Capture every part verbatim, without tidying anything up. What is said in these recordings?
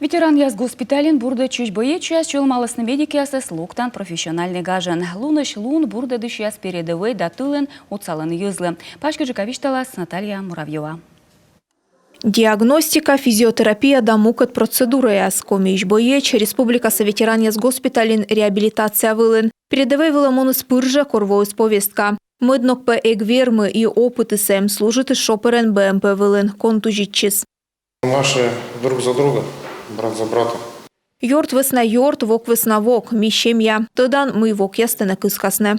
Ветеранъяс госпитальын бурдӧдчысь боечьяс чолӧмалісны медикъясӧс локтан профессиональнӧй гажӧн. Лунысь лун бурдӧдысьяс передӧвӧй да тылын отсалӧны йӧзлы. Паськыдджыка висьталас Наталья Муравьёва. Диагностика, физиотерапия да мукӧд процедураяс. Комиысь боеч республикаса ветеранъяс госпитальын реабилитация вылын. Передӧвӧй вылӧ муніс пыр жӧ, кор воис повестка. Мӧд ног пӧ эг вермы и опытыс эм, служитіс шоперӧн БМП вылын, контузитчис. Наши друг за друга, брат за брата. Ёрт вӧсна ёрт, вок вӧсна вок, ми семья. Тӧдан, мый вокъяс тэнӧ кыскасны.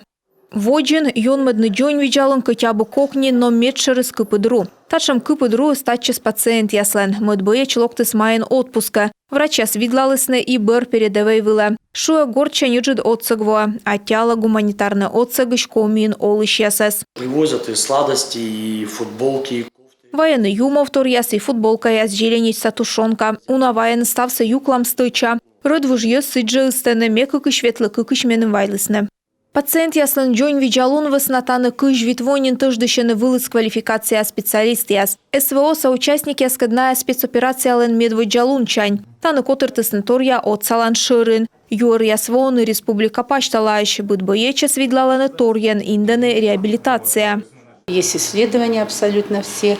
Водзын ёнмӧдны дзоньвидзалун кӧть абу кокни, но медшӧрыс кыпыд ру. Татшӧм кыпыд руыс татчӧс пациентъяслӧн. Мӧд боеч локтіс майын отпускӧ. Врачьяс видлалісны и бӧр передӧвӧй вылӧ. Шуӧ, гортсянь ыджыд отсӧг воӧ. Аттьӧалӧ гуманитарнӧй отсӧгысь Комиын олысьясӧс. Привозят и сладости, и футболки, и кофты. Вайӧны юмовторъяс и футболкаяс, зеленечса тушёнка. Уна вайӧны ставсӧ юклам стӧча. Рӧдвуж йӧз сідзжӧ ыстӧны, ме кыкысь ветлі, кыкысь меным вайлісны. Пациентъяслӧн дзоньвидзалун вӧсна тані кызь вит во нин тӧждысьӧны вылыс квалификацияа специалистъяс. СВО-са участникъяскӧд найӧ спецоперациялӧн медводдза лунсянь. Тані котыртісны торъя отсалан шӧрин. Юӧръяс воӧны республика пасьталаысь. Быд боечӧс видлалӧны торйӧн, индӧны реабилитацияӧ. Есть исследования абсолютно все.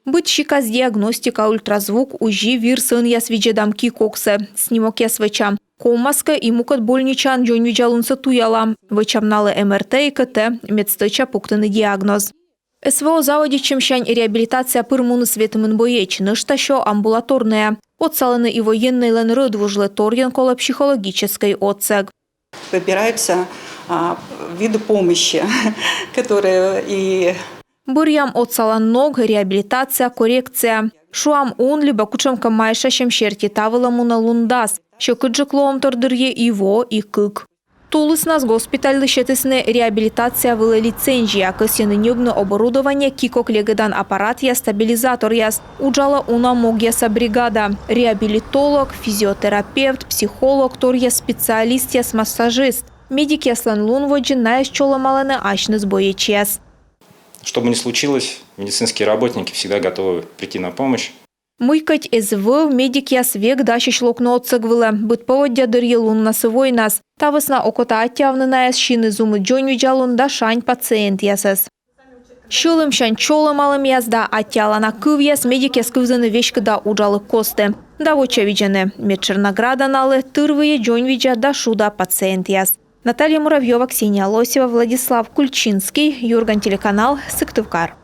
Быд сикас диагностика: ультразвук, УЗИ, вир сӧнъяс видзӧдам, ки-коксӧ снимокъяс вӧчам. Ковмас кӧ, и мукӧд больничаын дзоньвидзалунсӧ туялам. Вӧчам налы МРТ и КТ, мед стӧча пуктыны диагноз. СВО заводитчӧмсянь реабилитацияӧ пыр муніс ветымын боеч, нӧшта сё амбулаторнӧя. Отсалӧны и военнӧйлӧн рӧдвужлы, торйӧн колӧ психологическӧй отсӧг. Выбираются, а, виды помощи, которые и... Бӧръям отсалан ног, реабилитация, коррекция. Шуам, ун либӧ кутшӧмкӧ майшасьӧм серти. Та вылӧ мунӧ лун дас. Сьӧкыдджык лоӧмтор дырйи и во, и кык. Тулыснас госпитальлы сетісны реабилитация вылӧ лицензия, кӧсйӧны ньӧбны оборудование ки-кок легӧдан аппаратъяс, стабилизаторъяс. Уджалӧ уна могъяса бригада: реабилитолог, физиотерапевт, психолог, торъя специалистъяс, массажист. Медикъяслӧн лун водзын найӧс чолӧмалӧны асьныс боечьяс. Что бы ни случилось, медицинские работники всегда готовы прийти на помощь. Мый кӧть эз вӧв, медикъяс век дасьӧсь локны отсӧг вылӧ. Быд поводдя дырйи луннас и войнас. Та вӧсна окота аттьӧавны найӧс, сины зумыд дзоньвидзалун да шань пациентъясӧс. Сьӧлӧмсянь чолӧмалӧмъяс да аттьӧалана кывъяс медикъяс кывзӧны веськыда уджалігкості. Да вочавидзӧны, медшӧр награда налы — тырвыйӧ дзоньвидза да шуда пациентъяс. Наталья Муравьёва, Ксения Лосева, Владислав Кульчинский, «Юрган» телеканал, Сыктывкар.